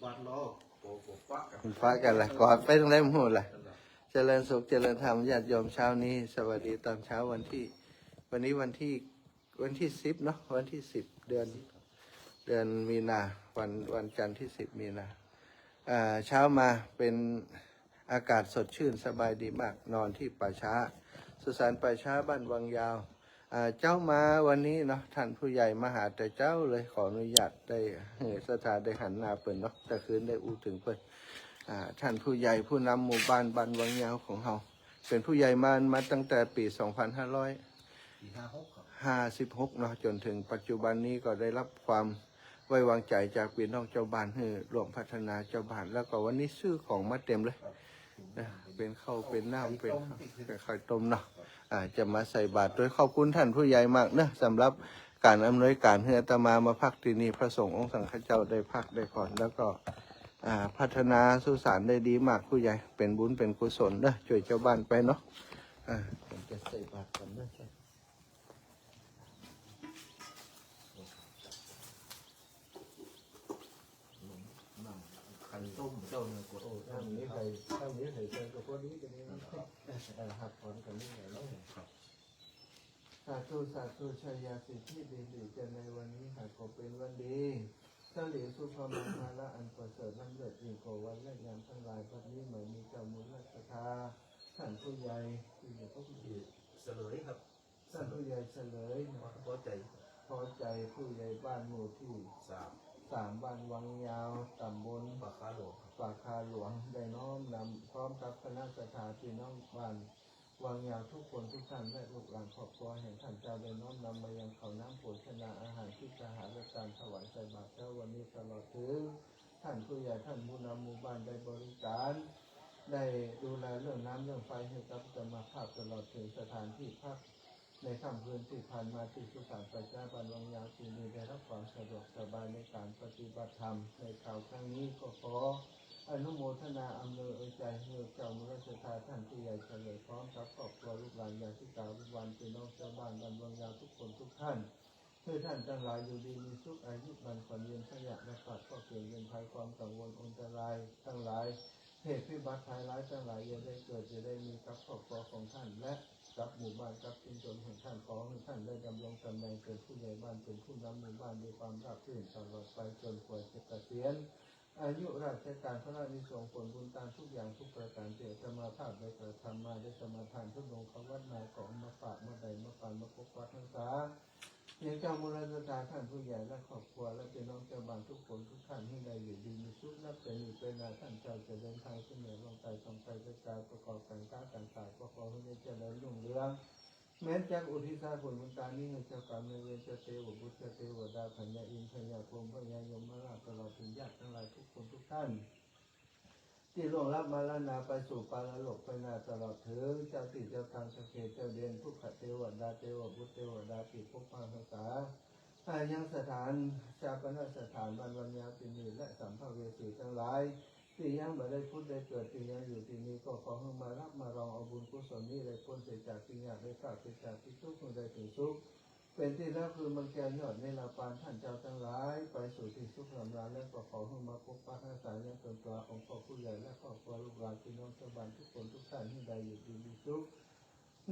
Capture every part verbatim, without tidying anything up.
ปะกั๋นละ กอดไปตรงไหนบ่ฮู้ละ เจริญสุข เจริญธรรม ญาติโยม เช้านี้ สวัสดีตอนเช้าวันตี้ วันนี้วันตี้ วันตี้สิบเนาะ วันตี้สิบ เดือน เดือนมีนา วัน วันจันทร์ตี้สิบมีนา อ่า เช้ามาเป๋นอากาศสดชื่นสบายดีมาก นอนตี้ป่าช้า สุสานป่าช้าบ้านวังยาว อ่า เจ๊ามาวันนี้เนาะ ต้านผู้ใหญ่มาหาแต่เจ๊าเลย ขออนุญาตได้ เอ่อ ศรัทธาได้หันหน้าเปิ้นเนาะ แต่คืนได้อู้เถิงเปิ้น อ่า ต้านผู้ใหญ่ผู้นำหมู่บ้านบ้านวังยาวของเฮา เป๋นผู้ใหญ่มา มาตั้งแต่ปี๋สองพันห้าร้อย ปี๋ห้าหกครับ ห้าสิบหกเนาะ จ๋นเถิงปัจจุบันนี้ก็ได้ฮับความไว้วางใจ๋จากปี้น้องเจ้าบ้าน หื้อร่วมพัฒนาเจ้าบ้าน แล้วก็วันนี้ซื้อของมาเต๋มเลย ครับ นะ เป๋นข้าว เป๋นน้ำ เป๋นข้าวต้ม เป๋นข้าวต้มเนาะ อ่า จะมาใส่บาตรตวย ขอบคุณต้านผู้ใหญ่มากเนาะ สำหรับก๋านอำนวยก๋านหื้ออาตมามาพักตี้นี่ พระสงฆ์องค์สังฆเจ้าได้พักได้ผ่อน แล้วก็ อ่า พัฒนาสุสานได้ดีมาก ผู้ใหญ่ เป๋นบุญเป๋นกุศลเนาะ จ้วยเจ้าบ้านไปเนาะ อ่า ผมจะใส่บาตรก่อนเนาะ น้ำขันต้มเจ้าเนื้อก๋วย โอ้ ถ้ามีไข่ ถ้ามีไข่ใส่ก็พอดีจะดีนะ เออ หักหอมกันนิดหน่อยเนาะ ครับ สาธุ สาธุ ชัยยาสิทธิ ดีดีจะในวันนี้หากก็เป๋นวันดี สลีสุภมังคละอันประเสริฐล้ำเลิศยิ่งกว่าวันและยามตังหลาย บัดนี้หมายมีเจ้ามูลศรัทธา ต้านผู้ใหญ่ ผู้ใหญ่พระคุณ เสลยครับ ต้านผู้ใหญ่เสลย พอ พอใจ๋ พอใจ๋ ผู้ใหญ่บ้านหมู่ตี้ สาม สาม บ้านวังยาว ต๋ำบล ป่าคาหลวงครับ ป่าคาหลวง ได้น้อมนำพร้อมกับคณะศรัทธาปี้น้องบ้านวังยาวทุกคนทุกท่าน และลูกหลานครอบครัวแห่งต้านเจ้า ได้น้อมนำมายังข้าวน้ำโภชนาอาหาร ภัตตาหาร และก๋านถวายใส่บาตรเจ๊าวันนี้ตลอดเถิง ต้านผู้ใหญ่ ต้านผู้นำหมู่บ้านได้บริก๋าน ได้ดูแลเรื่องน้ำเรื่องไฟหื้อกับอาตมาภาพ ตลอดเถิงสถานตี้พัก ในค่ำคืนตี้ผ่านมาตี้สุสานป่าช้าบ้านวังยาวตี้นี่ได้ฮับความสะดวกสบายในก๋านปฏิบัติธรรมในคราวครั้งนี้ ก็ขออนุโมทนาอำนวยอวยใจ๋หื้อเจ้ามูลศรัทธาต้านผู้ใหญ่เสลย พร้อมกับครอบครัวลูกหลานญาติกาบริวารปี้น้องเจ้าบ้านบ้านวังยาวทุกคนทุกท่าน หื้อต้านตังหลายอยู่ดีมีสุข อายุหมั้นขวัญยืน พยาธิระบาดก็เปลี่ยนเวรภัย ความกังวลอันตรายตังหลาย เหตุพิบัติภัยร้ายตังหลาย อย่าได้เกิดอย่าได้มีกับครอบครัวของต้าน และกับหมู่บ้านกับชุมชนแห่งต้าน ขอหื้อต้านได้ดำรงต๋ำแหน่งเป๋นผู้ใหญ่บ้าน เป๋นผู้นำหมู่บ้านด้วยความราบรื่นตลอดไปจ๋นกว่าจะเกษียณอายุราชก๋าน ผลอานิสงส์ผลบุญตานทุกอย่างทุกประก๋านตี้อาตมาภาพได้กระทำมา ได้สมาทานทุดงควัตรมา ก็เอามาฝากมาแบ่งมาปันมาปกปักรักษา ยังเจ้ามูลศรัทธาต้านผู้ใหญ่และครอบครัว และปี้น้องเจ้าบ้านทุกคนทุกท่าน หื้อได้อยู่ดีมีสุข นับแต่นี้ไปหน้าต้านเจ้าจะเดินทางเสน่ห์ล่องใต้ท่องใต้กระจายประกอบก๋านก๊าก๋านขาย ก็ขอหื้อได้เจริญรุ่งเรือง แม้นจักอุทิศส่วนบุญตานนี้หื้อเจ้ากรรมนายเวร เจ้าเตวบุตร เจ้าเตวดา พญาอินทร์ พญาพรหม พญายมราช ตลอดเถิงญาติตังหลายทุกคนทุกท่าน ตี้ล่วงลับมรณาไปสู่ปรโลกไปหน้า ตลอดเถิงเจ้าตี้เจ้าทาง เจ้าเขตเจ้าเดน ทุกขเตวดา เตวบุตรเตวดาตี้ปกปักรักษา อายังสถานฌาปนสถานบ้านวังยาวตี้นี่ และสัมภเวสีตังหลายตี้ยังบ่ได้ผุดได้เกิดตี้ยังอยู่ตี้นี่ ก็ขอหื้อมาฮับมารองเอาบุญกุศลนี้ ได้ป๊นเสียจากตี้ยาก ได้ปราศเสียจากตี้ตุ๊กข์ หื้อได้เถิงสุข เป๋นตี้ฮัก คือมังแก้วยอดเนรปาน ต้านเจ้าตังหลาย ไปสู่ตี้สุขสำราญ แล้วก็ขอหื้อมาปกปักรักษายังต๋นตั๋วของพ่อผู้ใหญ่และครอบครัวลูกหลานปี้น้องเจ้าบ้านทุกคนทุกท่าน หื้อได้อยู่ดีมีสุข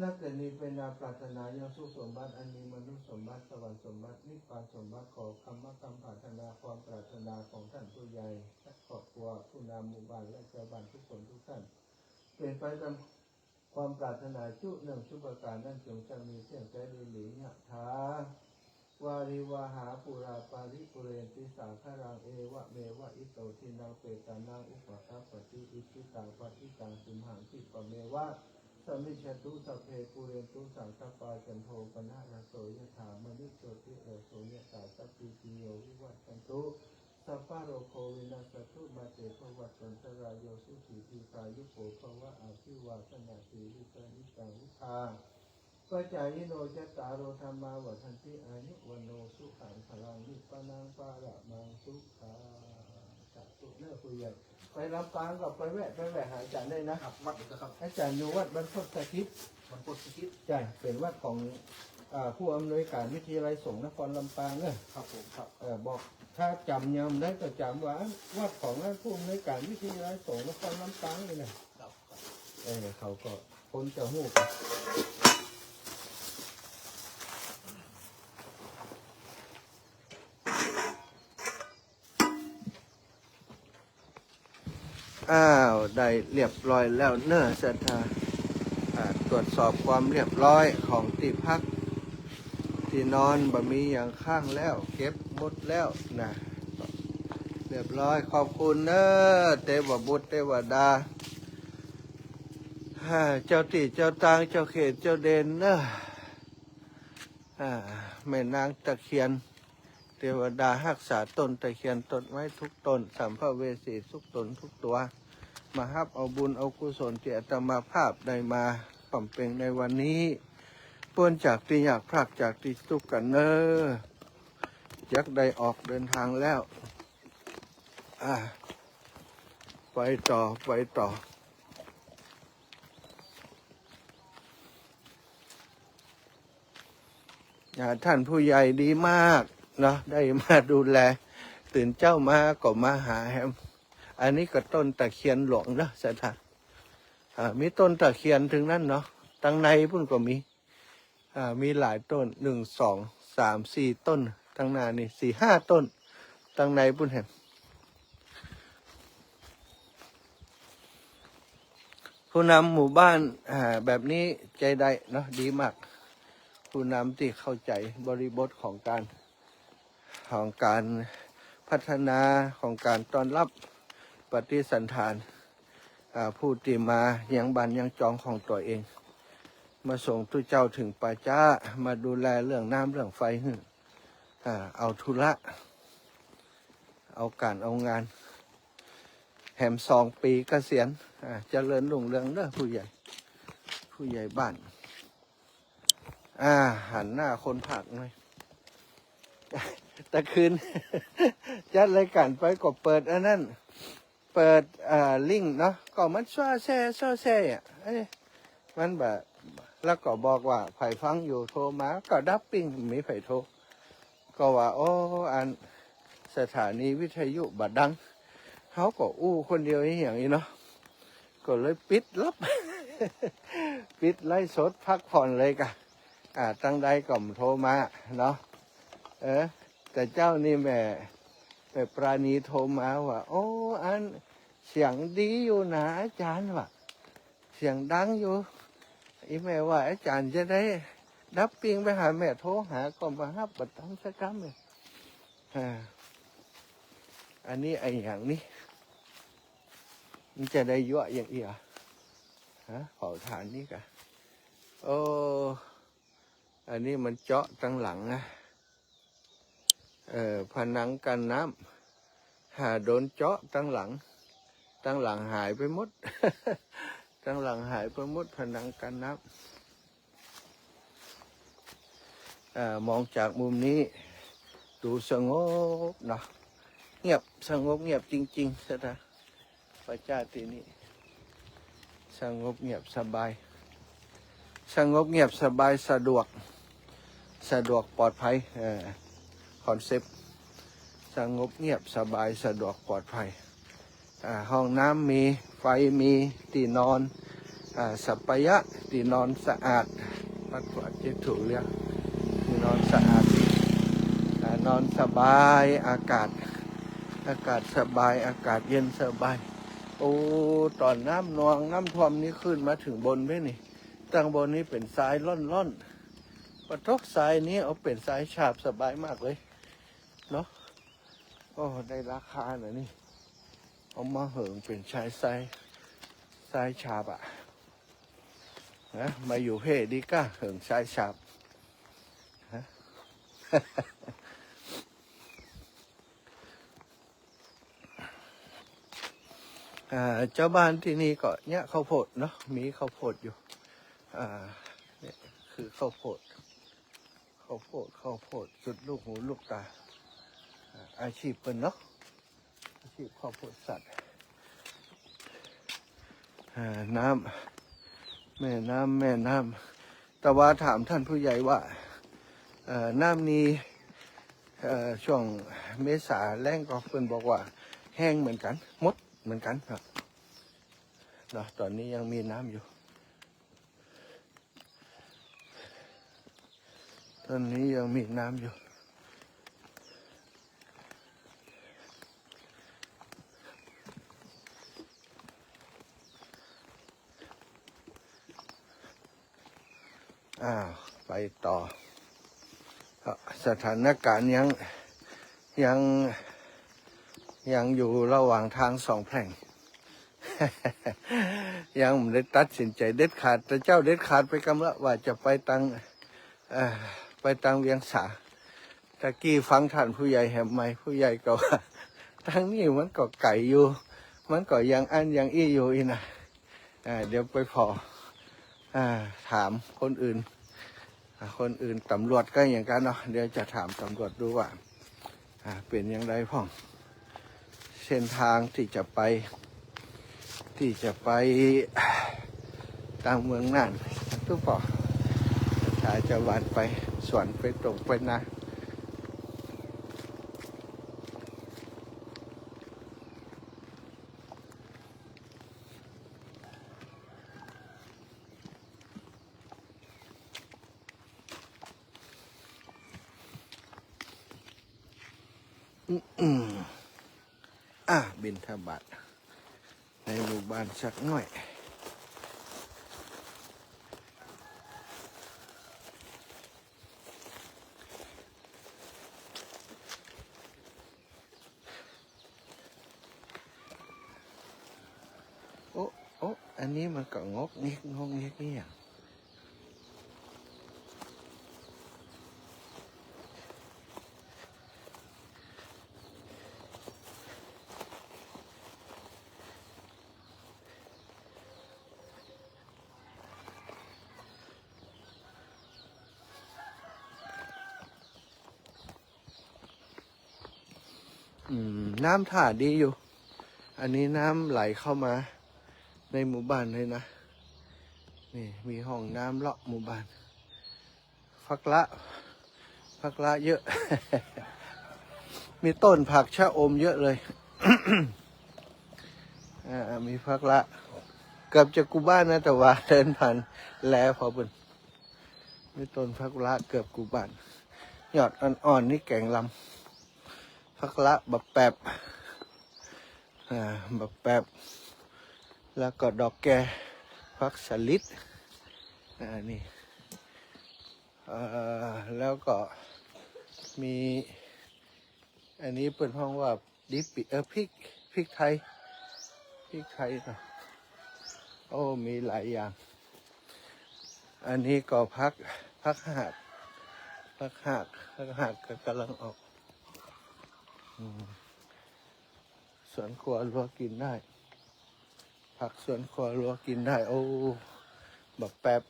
นับแต่นี้ไปหน้าปรารถนายังสุขสมบัติอันมีมนุษย์สมบัติ สวรรค์สมบัติ นิพพานสมบัติ ขอคำว่าคำปรารถนาความปรารถนาของต้านผู้ใหญ่และครอบครัวผู้นำหมู่บ้านและเจ้าบ้านทุกคนทุกท่าน เป๋นไปต๋าม ความปรารถนาจุเนื่องจุประก๋านนั้น จ๋งจะมีเสี้ยงแต๊ดีหลี ยะถา วาริวหา ปูรา ปาริปูเรนติ สาคารัง เอวะเมวะ อิโต ทินนัง เปตานัง อุปะกัปปะติ อิจฉิตัง ปัตถิตัง ตุมหัง คิปะเมวะ สะมิชฌะตุ สัพเพ ปูเรนตุ สังกัปปา จันโท ปะนะระโส ยะถา มะณิ โชติระโส ยะถา สัพพีติโย วิวัชชันตุ สัพพะโรโค วินัสสะตุ มาเต ภะวัตวันตะราโย สุขี ทีฆายุโก ภะวะ อะภิวาทะนะสีลิสสะนิจจัง วุฑฒาปะจายิโน จัตตาโร ธัมมา วัฑฒันติ อายุ วัณโณ สุขัง พะลัง นิพพานัง ปะระมัง สุขัง สาธุเน้อผู้ใหญ่ ไปลำปางก็ไปแวะ ไปแวะหาอาจ๋ารย์ได้นะ ครับ วัดเดียวกันครับ อาจ๋ารย์อยู่วัดบรรพตสถิต บรรพตสถิต ใช่ เป๋นวัดของ อ่า ผู้อำนวยการวิทยาลัยสงฆ์นครลำปางเนอะ ครับผม ครับ เออ บอก ถ้าจ๋ำยามใดก็จ๋ำว่า วัดของท่านผู้อำนวยการวิทยาลัยสงฆ์นครลำปางนี่นะ ครับ เออ เขาก็ คนจะฮู้กัน อ้าว ได้เรียบร้อยแล้วเนอะศรัทธา อ่า ตรวจสอบความเรียบร้อยของตี้พัก ตี้นอน บ่มีหยังค้างแล้ว เก็บหมดแล้วนะ เรียบร้อย ขอบคุณเนอะ เตวบุตรเตวดา อ่า เจ้าตี้เจ้าตาง เจ้าเขตเจ้าเดนเนอะ อ่า แม่นางตะเคียน เตวดาฮักษาต้นตะเคียนต้นไม้ทุกต้น สัมภเวสีทุกต๋นทุกตั๋ว มาฮับเอาบุญเอากุศลตี้อาตมาภาพได้มาบำเพ็ญในวันนี้ ป๊นจากตี้ยาก พรากจากตี้ตุ๊กข์กั๋นเนอะ จักได้ออกเดินทางแล้ว อ่า ไปต่อ ไปต่อ อ่า ท่านผู้ใหญ่ดีมากเนาะ ได้มาดูแล ตื่นเจ๊ามาก็มาหาแหม อันนี้ก็ต้นตะเคียนหลวงเนาะศรัทธา อ่า มีต้นตะเคียนตึงนั้นเนาะ ตังในปุ้นก็มี อ่า มีหลายต้น หนึ่ง สอง สาม สี่ ต้น ตังหน้านี่ สี่ ห้า ต้น ตังในปุ้นแหม ผู้นำหมู่บ้าน อ่า แบบนี้ใจ๊ได้เนาะ ดีมาก ผู้นำตี้เข้าใจ๋บริบทของก๋าน ของก๋านพัฒนา ของก๋านต้อนฮับปฏิสันถาน อ่า ผู้ตี้มายังบ้านยังจองของตั๋วเอง มาส่งตุ๊เจ้าเถิงป่าจ๊า มาดูแลเรื่องน้ำเรื่องไฟหื้อ อ่า เอาธุระ เอาก๋านเอางาน แหมสองปี๋เกษียณ อ่า เจริญรุ่งเรืองเด้อผู้ใหญ่ ผู้ใหญ่บ้าน อ่า หันหน้าคนภาคหน่อย ตะคืน จัดรายก๋านไปก็เปิดอันนั้น เปิด อ่า ลิงก์เนาะ ก็มันซ้อแซ้ ซ้อแซ้อะ เอ๊ะ มันบ่ แล้วก็บอกว่า ใผฟังอยู่โทรมา ก็ดับปิ้ง บ่มีใผโทร ก็ว่า โอ้ อันสถานีวิทยุบ่ดัง เฮาก็อู้คนเดียวอีหยังอี้เนาะ ก็เลยปิดลับ ปิดไลฟ์สดพักผ่อนเลยก่ะ อ่า ตังใดก็บ่โทรมาเนาะ เออ แต่เจ๊านี่แม่ แม่ปราณีโทรมาว่า โอ้ อันเสียงดีอยู่นาอาจ๋ารย์ว่ะ เสียงดังอยู่ อีแม่ว่าอาจ๋ารย์จะได้ดับปิ้งไปหาแม่โทรหาก็บ่ฮับบ่ตังสักกำเลย อ่า อันนี้ไอ้หยังนี่ มันจะได้ยั่วอย่างอี้อะ ฮะ เผาถ่านนี่ก่ะ โอ้ อันนี้มันเจาะตังหลังนะ เอ่อ ผนังกั้นน้ำ หาโดนเจาะตังหลัง ตังหลังหายไปหมด ตังหลังหายไปหมด ผนังกั้นน้ำ อ่า มองจากมุมนี้ ดูสงบเนาะ เงียบ สงบเงียบจริงๆ ศรัทธา ป่าจ๊าตี้นี่ สงบเงียบสบาย สงบเงียบสบาย สะดวก สะดวกปลอดภัย เอ่อ คอนเซปต์ สงบเงียบสบาย สะดวกปลอดภัย อ่า ห้องน้ำมี ไฟมี ตี้นอน อ่า สัปปายะ ตี้นอนสะอาด ปัดกวาดเช็ดถูเรียก ตี้นอนสะอาดดี อ่า นอนสบาย อากาศ อากาศสบาย อากาศเย็นสบาย โอ้ ต๋อนน้ำนองน้ำท่วมนี่ขึ้นมาเถิงบนเป๊ะนี่ ตังบนนี่เป๋นทรายล่อนๆ ปะโถ ทรายนี่เอาเป๋นทรายฉาบสบายมากเลยเนาะ โอ้ ได้ราคาน่ะนี่ เอามาเหิงเป๋นทราย ทราย ทรายฉาบอะ นะ มาอยู่เพ่ดีก้า เหิงทรายฉาบ ฮะ อ่า เจ้าบ้านตี้นี่ก็เยียะข้าวโพดเนาะ มีข้าวโพดอยู่ อ่า เนี่ยคือข้าวโพด ข้าวโพด ข้าวโพดสุดลูกหูลูกต๋า อ่า อาชีพเปิ้นเนาะ อาชีพข้าวโพดสัตว์ อ่า น้ำ แม่น้ำ แม่น้ำ แต่ว่าถามท่านผู้ใหญ่ว่า เอ่อ น้ำนี่ เอ่อ ช่วงเมษาแล้งก็เปิ้นบอกว่าแห้งเหมือนกั๋น หมดเหมือนกั๋นครับ เนาะ ต๋อนนี้ยังมีน้ำอยู่ ต๋อนนี้ยังมีน้ำอยู่ อ้าว ไปต่อ สถานการณ์ยัง ยัง ยังอยู่ระหว่างทางสองแพร่ง ยังบ่ได้ตัดสินใจ๋เด็ดขาด แต่เจ้าเด็ดขาดไปกำละว่าจะไปตาง เอ่อ ไปตางเวียงสา ตะกี้ฟังต้านผู้ใหญ่แหมใหม่ ผู้ใหญ่ก็ว่า ตางนี้มันก็ไก๋อยู่ มันก็อย่างอั้นอย่างอี้อยู่อี้นะ อ่า เดี๋ยวไปผ่อ อ่า ถามคนอื่น อ่า คนอื่น ตำรวจก็เหมือนกั๋นเนาะ เดี๋ยวจะถามตำรวจดูว่า อ่า เป๋นอย่างใดพ่อง เส้นทางตี้จะไป ตี้จะไปตางเมืองน่าน ตุ๊ปอ ถ้าจะหว่านไปสวนไปตรงไปนา อืม อ่ะ บิณฑบาตในหมู่บ้านสักหน่อย โอ้ โอ้ อันนี้มันก็งอกเง็ก งอกเง็กนี่หยัง อืม น้ำท่าดีอยู่ อันนี้น้ำไหลเข้ามาในหมู่บ้านเลยนะ นี่มีห้องน้ำเลาะหมู่บ้าน ผักละ ผักละเยอะ มีต้นผักชะอมเยอะเลย อ่า มีผักละ เกือบจะกู้บ้านนะ แต่ว่าเดินผ่านแลผ่อเปิ้น มีต้นผักละเกือบกู้บ้าน ยอดอ่อนๆ นี่แก๋งลำ ผักละบะแปบ อ่า บะแปบ แล้วก็ดอกแก ผักสะหลิด อ่า นี่ เอ่อ แล้วก็มี อันนี้เปิ้นฮ้องว่า ดิบปิ เอ่อ พริก พริกไทย พริกไทยเนาะ โอ้ มีหลายอย่าง อันนี้ก็ผัก ผักหาก ผักหาก ผักหากก็กำลังออก อืม สวนครัวรั้วกินได้ ผักสวนครัวรั้วกินได้ โอ้ บะแปบ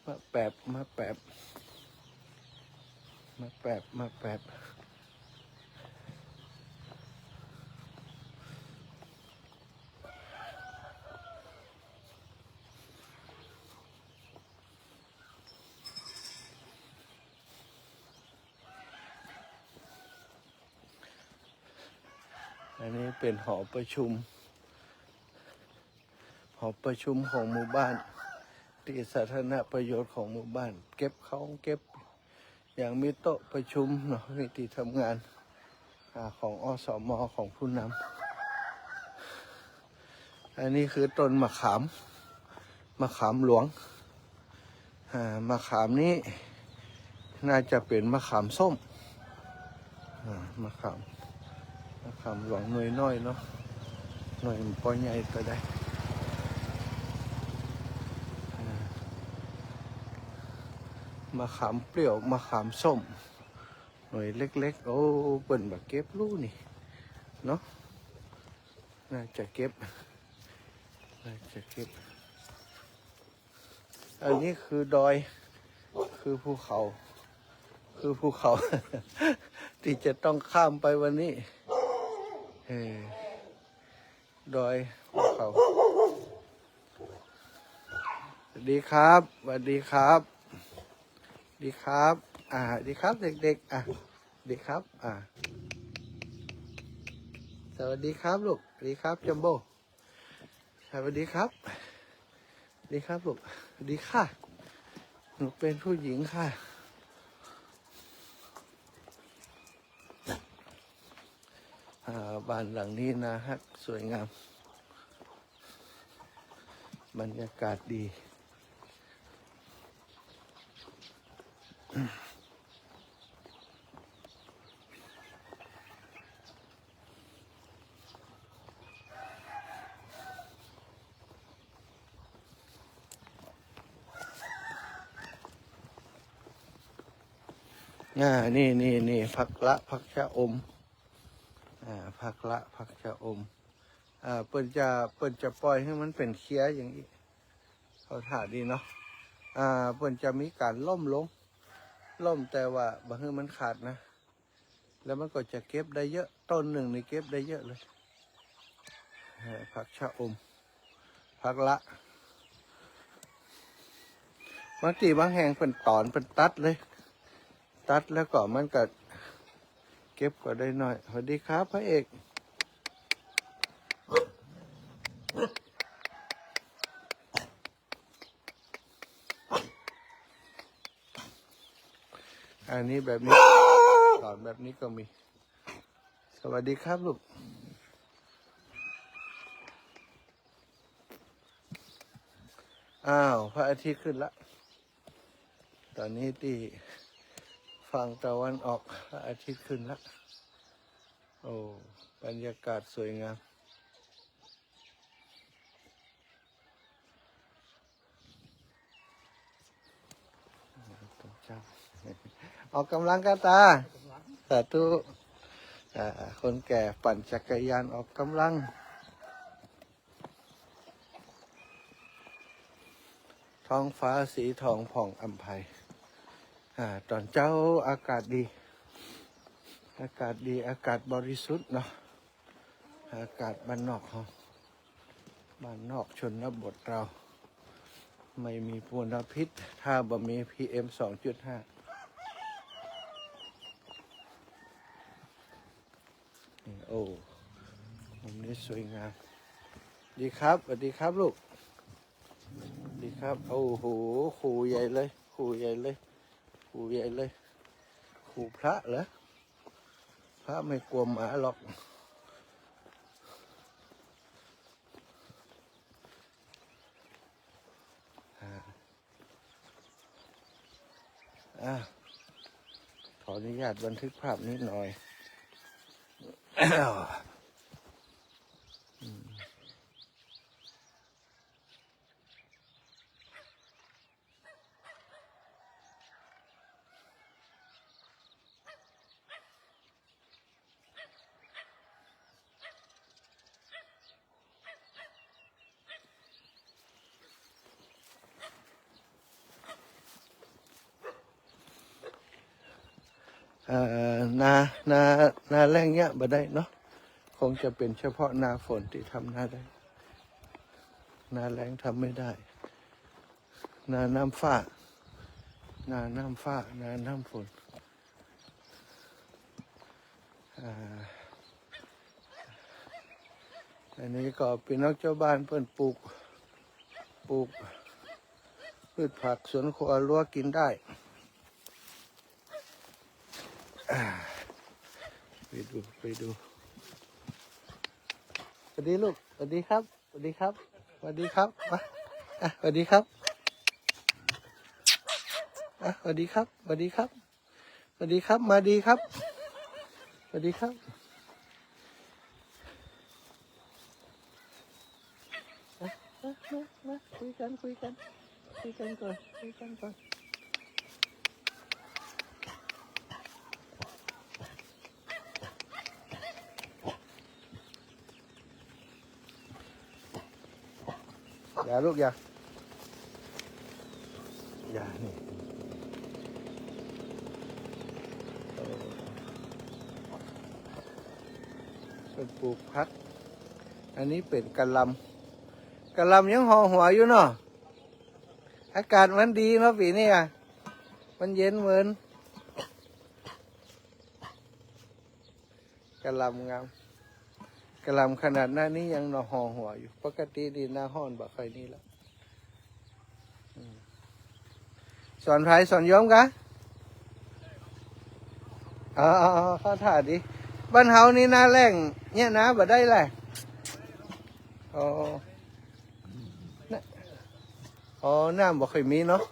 มะแปบ มะแปบ มะแปบ มะแปบ อันนี้เป๋นหอประชุม หอประชุมของหมู่บ้าน ตี้สาธารณประโยชน์ของหมู่บ้าน เก็บของเก็บ อย่างมีโต๊ะประชุมเนาะ มีตี้ทำงาน อ่า ของ อสม ของผู้นำ อันนี้คือต้นมะขาม มะขามหลวง อ่า มะขามนี้น่าจะเป๋นมะขามส้ม อ่า มะขาม มะขามหลวงหน่วยน้อยเนาะ หน่วยบ่ใหญ่เต้าใด อ่า มะขามเปรี้ยว มะขามส้ม หน่วยเล็กๆ โอ้ เปิ้นบ่เก็บลูกนี่เนาะ น่าจะเก็บ น่าจะเก็บ อันนี้คือดอย คือภูเขา คือภูเขา ตี้จะต้องข้ามไปวันนี้ เออ ดอยภูเขา สวัสดีครับ สวัสดีครับ ดีครับ อ่า ดีครับเด็กๆ อ่ะ ดีครับ อ่า สวัสดีครับลูก ดีครับ จัมโบ้ สวัสดีครับ ดีครับลูก ดีค่ะ หนูเป็นผู้หญิงค่ะ อ่า บ้านหลังนี้น่าฮัก สวยงาม บรรยากาศดี อ่า นี่ นี่ นี่ ผักละ ผักชะอม อ่า ผักละ ผักชะอม อ่า เปิ้นจะ เปิ้นจะปล่อยหื้อมันเป๋นเครืออย่างอี้ เข้าท่าดีเนาะ อ่า เปิ้นจะมีก๋านล้มลง ล้มแต่ว่าบ่หื้อมันขาดนะ แล้วมันก็จะเก็บได้เยอะ ต้นนึ่งนี่เก็บได้เยอะเลย เอ่อ ผักชะอม ผักละ บางตี้บางแห่งเปิ้นตอนเปิ้นตัดเลย ตัดแล้วก็มันก็เก็บก็ได้น้อย สวัสดีครับพระเอก อันนี้แบบนี้ ตอนแบบนี้ก็มี สวัสดีครับลูก อ้าว พระอาทิตย์ขึ้นละ ตอนนี้ตี้ฝั่งตะวันออก พระอาทิตย์ขึ้นละ โอ้ บรรยากาศสวยงาม ออกกำลังกาตา สาธุ อ่า คนแก่ปั่นจักรยานออกกำลัง ท้องฟ้าสีทองผ่องอำไพ อ่า ต๋อนเจ๊าอากาศดี อากาศดี อากาศบริสุทธิ์เนาะ อากาศบ้านนอกเฮา บ้านนอกชนบทเรา ไม่มีมลพิษ ถ้าบ่มี PM สองจุดห้า นี่ โอ้ มุมนี้สวยงาม ดีครับ สวัสดีครับลูก ดีครับ โอ้โห ขู่ใหญ่เลย ขู่ใหญ่เลย ขู่ใหญ่เลย ขู่พระเหรอ พระไม่กลัวหมาหรอก อ่า อ่ะ ขออนุญาตบันทึกภาพนิดหน่อย อืม เอ่อ นา นา นาแล้งเยียะบ่ได้เนาะ คงจะเป๋นเฉพาะนาฝนตี้ทำนาได้ นาแล้งทำไม่ได้ นาน้ำฟ้า นาน้ำฟ้า นาน้ำฝน อ่า อันนี้ก็ปี้น้องจาวบ้านเปิ้นปลูก ปลูกพืชผักสวนครัวรั้วกิ๋นได้ อ่า ไปดู ไปดู สวัสดีลูก สวัสดีครับ สวัสดีครับ สวัสดีครับ มา อ่ะ สวัสดีครับ อ่ะ สวัสดีครับ สวัสดีครับ สวัสดีครับ มาดีครับ สวัสดีครับ มา มา มา มา คุยกั๋น คุยกั๋น คุยกั๋นก่อน คุยกั๋นก่อน อย่าลูก อย่า อย่า นี่ เออ เปิ้นปลูกผัก อันนี้เป๋นกะหล่ำ กะหล่ำยังห่อหัวอยู่เนาะ อากาศมันดีเนาะปี๋นี้อะ มันเย็นเหมือน กะหล่ำงาม กะหล่ำขนาดหน้านี้ยังหน่อห่อหัวอยู่ ปกตินี่หน้าฮ้อนบ่ค่อยนี่ละ อืม สวนใผ สวนโยมกะ อ๋อ อ๋อ อ๋อ เข้าถ่าดี บ้านเฮานี่หน้าแล้งเนี่ยนะ บ่ได้แหละ อ๋อ นะ อ๋อ น้ำบ่ค่อยมีเนาะ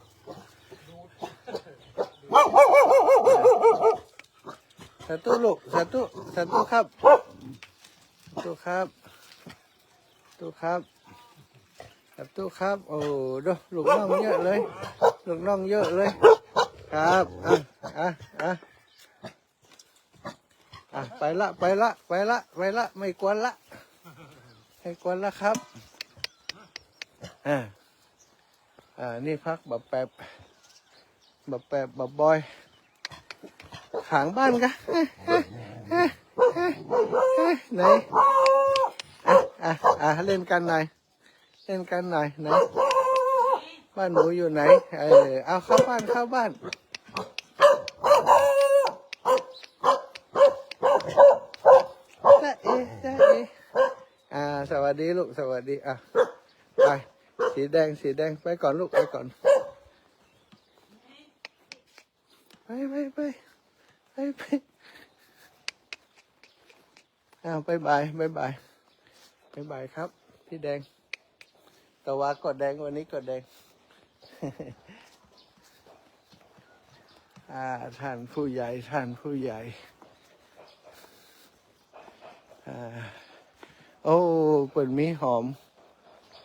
สาธุลูก สาธุ สาธุครับ สาธุครับ สาธุครับ สาธุครับ โอ้ ดู ลูกน้องเยอะเลย ลูกน้องเยอะเลย ครับ อ่ะ อ่ะ อ่ะ อ่ะ ไปละ ไปละ ไปละ ไปละ ไม่กวนละ ไม่กวนละครับ อ่า อ่า นี่พักบ่าแปบ บ่าแปบ บ่าบอย ขางบ้านกะ ไหน อ่ะ อ่ะ อ่ะ เล่นกันหน่อย เล่นกันหน่อย ไหน บ้านหนูอยู่ไหน เออ เอาเข้าบ้าน เข้าบ้าน จ๊ะเอ๋ จ๊ะเอ๋ อ่า สวัสดีลูก สวัสดี อ่ะ ไป สีแดง สีแดง ไปก่อนลูก ไปก่อน ไป ไป ไป ไป ไป อ้าว บ๊ายบาย บ๊ายบาย บ๊ายบายครับ พี่แดง ตะวาก็แดง วันนี้ก็แดง อ่า ท่านผู้ใหญ่ ท่านผู้ใหญ่ อ่า โอ้ เปิ้นมีหอม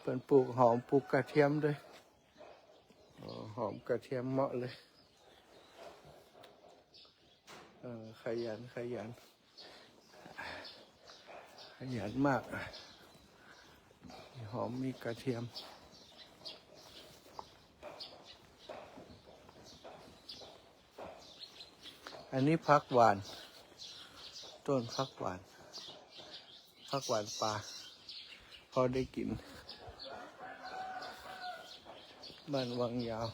เปิ้นปลูกหอม ปลูกกระเทียมด้วย อ๋อ หอมกระเทียมเหมาะเลย เออ ขยัน ขยัน ขยันมาก มีหอม มีกระเทียม อันนี้ผักหวาน ต้นผักหวาน ผักหวานป่า พอได้กิ๋น บ้านวังยาว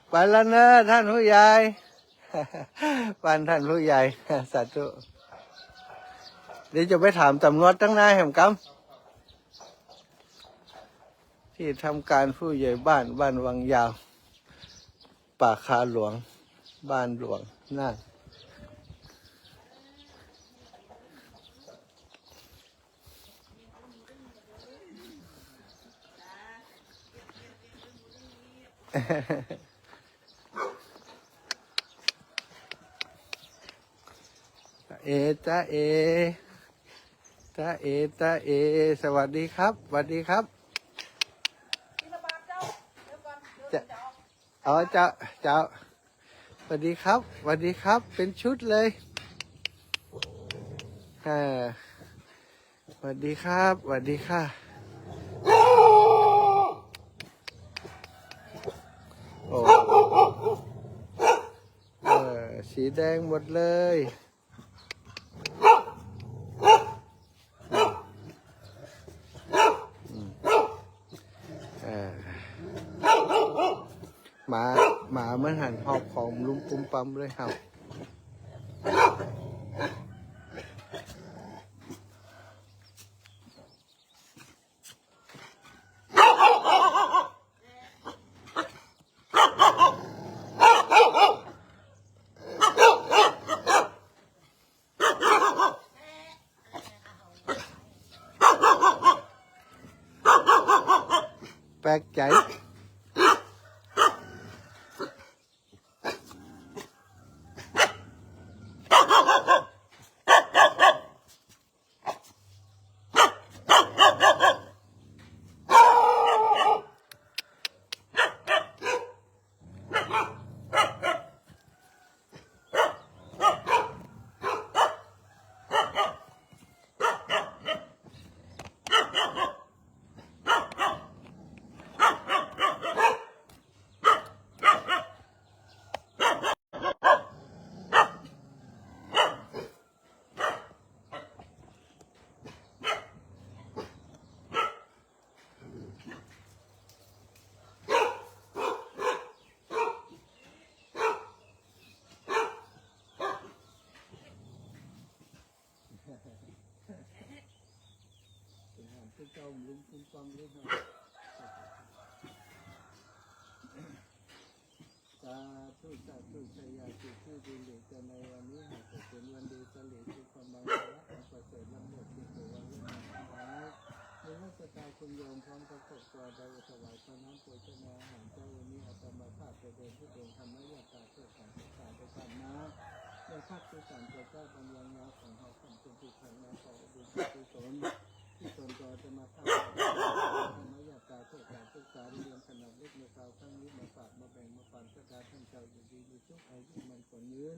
ไปแล้วเนอะท่านผู้ใหญ่ บ้านท่านผู้ใหญ่ สาธุ เดี๋ยวจะไปถามตำรวจตังในแหมกำ ตี้ทำก๋านผู้ใหญ่บ้าน บ้านวังยาว ป่าคาหลวง บ้านหลวงน่าน จ๊ะเอ๋ จ๊ะเอ๋ จ๊ะเอ๋ จ๊ะเอ๋ สวัสดีครับ สวัสดีครับ จ๊ะ อ๋อ เจ้า เจ้า สวัสดีครับ สวัสดีครับ เป็นชุดเลย อ่า สวัสดีครับ สวัสดีค่ะ โอ้ เออ สีแดงหมดเลย อืม เออ หมา หมามันหันหอบของลุมปุมปั๊มเลยครับ แปลกใจ๋ เ เจ้าลุงคุณความเลี้ยง สาธุ สาธุ ชายาสิทธิ ดีหลีกในวันนี้ หากจะเป็นวันดี เสลียงสู่ความบังเกิด อันประเสริฐล้ำเลิศ ที่สุด วันเลิศทั้งหลาย มีวาสนาคุณโยมพร้อมทั้งครอบครัว ได้ถวายข้าวน้ำโภชนาอาหารเช้าวันนี้ อาตมาภาพจะเดินธุดงค์ธรรมยาตรา เพื่อการศึกษาโดยธรรมะ ในภาคที่สาม พระเจ้ากำลังมาของเรา ขอบคุณที่ทางมาขอบุญกุศล ที่ตนก็จะมาทำธรรมยาตราเพื่อการศึกษาเรียนขนาดเล็กในคราวครั้งนี้ มาฝากมาแบ่งมาปัน สถาท่านเจ้าอยู่ดีมีสุข อายุมั่นขวัญยืน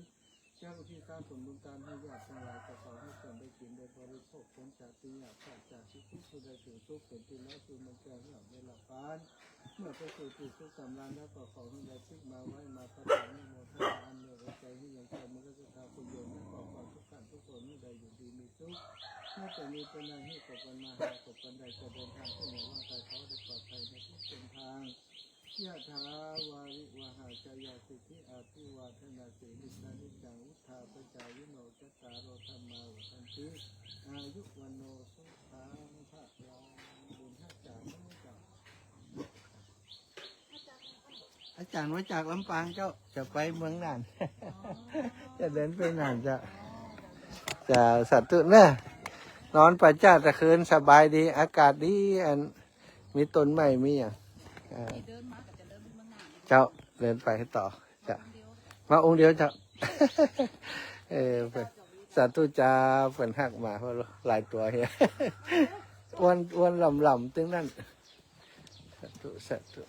เจ้าที่สร้างผลบุญตานให้ญาติทั้งหลาย ก็ขอให้ส่วนได้กินได้บริโภค พ้นจากที่ยาก ปราศจากที่ทุกข์ ผู้ใดถึงทุกข์ เป็นที่รัก คือมันเกิดหลับในหลับฝัน เมื่อไปสู่ที่สุขสำราญแล้ว ก็ขอให้ได้พลิกมาไหว้มาประทานอนุโมทนา อันเมตตาใจให้ยังใจ มนุษย์ธรรมคุณโยม และขอความทุกข์ท่านทุกคนให้ได้อยู่ดีมีสุข ไม่แต่มีเป็นนายให้ตกกันมา หาตกกันใด จะเดินทางที่ไหนร่างกายขอได้ปลอดภัยในทุกเส้นทาง ยะถาวาริวหาจายาสิทธิ อาภิวาทนาสีลิสานิจัง วุฒาปจายิโน จัตตาโร ธัมมา วัฒนติ อายุวัณโน สุขัง พลัง บุญฮักจ๋า น้องจ๋า อาจ๋ารย์มาจากลำปางเจ้า จะไปเมืองน่าน จะเดินไปน่านเจ้า จะสาธุเนอะ นอนป่าจ๊าตะคืนสบายดี อากาศดี อัน มีต้นไม้ มีหยัง อ่า เจ้า เดินไปต่อ เจ้า มาองค์เดียวเจ้า เออ สาธุเจ้า เปิ้นฮักหมา หลายตั๋วเหีย อ้วน อ้วนหล่ำๆ ตึงนั้น สาธุ สาธุ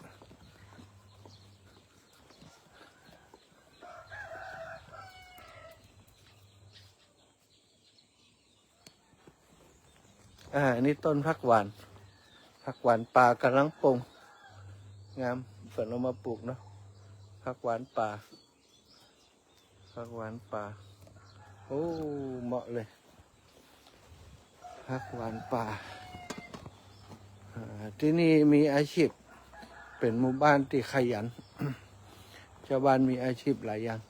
อ่า อันนี้ต้นผักหวาน ผักหวานป่ากำลังป่ง งาม เปิ้นเอามาปลูกเนาะ ผักหวานป่า ผักหวานป่า โอ้ เหมาะเลย ผักหวานป่า อ่า ตี้นี่มีอาชีพ เป๋นหมู่บ้านตี้ขยัน จาวบ้านมีอาชีพหลายอย่าง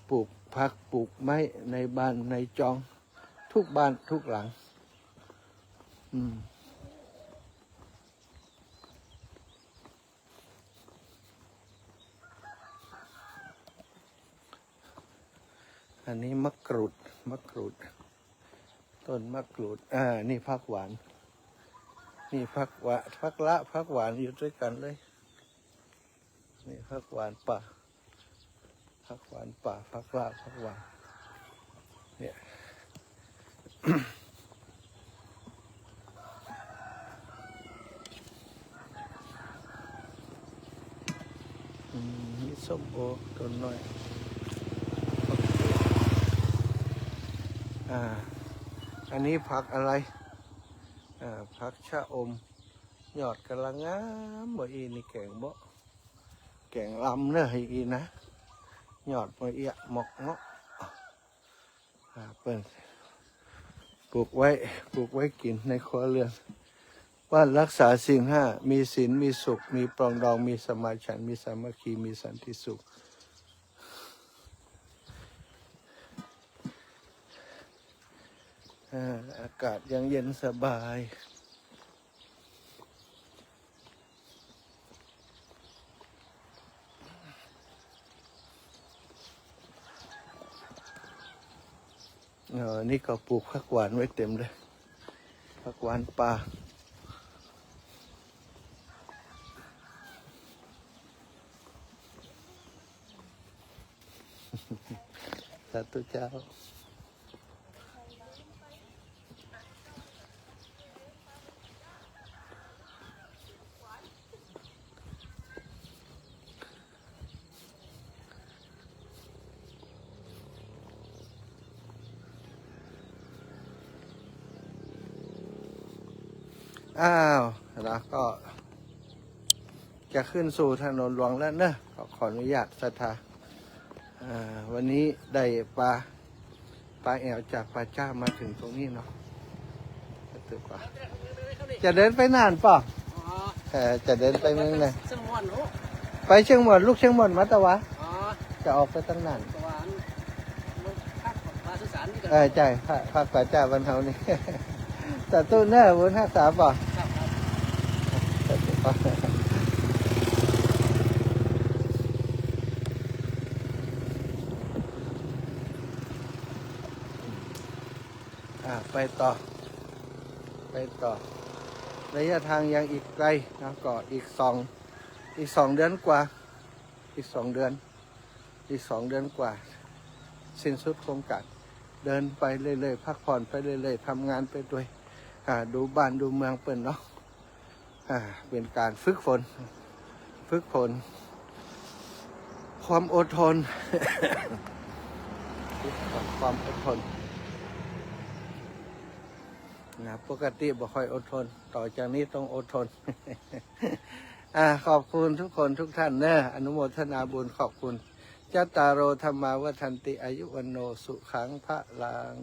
ปลูกผักปลูกไม้ในบ้านในจอง กู้บ้านกู้หลัง อืม อันนี้มะกรูด มะกรูด ต้นมะกรูด อ่า นี่ผักหวาน นี่ผักหวา ผักละ ผักหวานอยู่ตวยกั๋นเลย นี่ผักหวานป่า ผักหวานป่า ผักละ ผักหวาน เนี่ย อืม มีส้มโอต้นน้อย อ่า อันนี้ผักอะไร อ่า ผักชะอม ยอดก่ำลังงาม บ่อี้นี่แก๋งบ่ แก๋งลำเนอะ อี้นะ ยอดบ่เอี้ย หมอกเงาะ อ่า เปิ้นปลูกไว้ ปลูกไว้กิ๋นในครัวเรือน บ้านรักษาศีลห้า มีศีล มีสุข มีปรองดอง มีสัมมาฉันท์ มีสามัคคี มีสันติสุข อ่า อากาศยังเย็นสบาย เออ นี่ก็ปลูกผักหวานไว้เต็มเลย ผักหวานป่า สาธุเจ้า อ้าว แล้วก็ จะขึ้นสู่ถนนหลวงแล้วเนอะ ขอ ขออนุญาตศรัทธา อ่า วันนี้ได้ปลา ปลาแอ่วจากป่าจ๊ามาถึงตรงนี้เนาะ จะเดินไปน่านเปล่า อ๋อ เออ จะเดินไปเมืองไหน เชียงม่วน โอ้ ไปเชียงม่วน ลูกเชียงม่วนมาตะวา อ๋อ จะออกไปตางน่าน ตะวา มันพักปลาสุสานนี่ก่อน เออ ใจ้ พัก พักป่าจ๊าบ้านเฮานี่ สาธุเน้อ บุญฮักษาบ่ อ่า ไปต่อ ไปต่อ ระยะทางยังอีกไกลนะ ก็อีกสอง อีกสองเดือนกว่า อีกสองเดือน อีกสองเดือนกว่า สิ้นสุดโครงการ เดินไปเรื่อยๆ พักผ่อนไปเรื่อยๆ ทำงานไปด้วย อ่า ดูบ้านดูเมืองเปิ้นเนาะ อ่า เป๋นก๋านฝึกฝน ฝึกฝน ความอดทน ความอดทน นะ ปกติบ่ค่อยอดทน ต่อจากนี้ต้องอดทน อ่า ขอบคุณทุกคนทุกท่านเน้อ อนุโมทนาบุญ ขอบคุณ จัตตาโร ธัมมา วัฑฒันติ อายุ วัณโณ สุขัง พลัง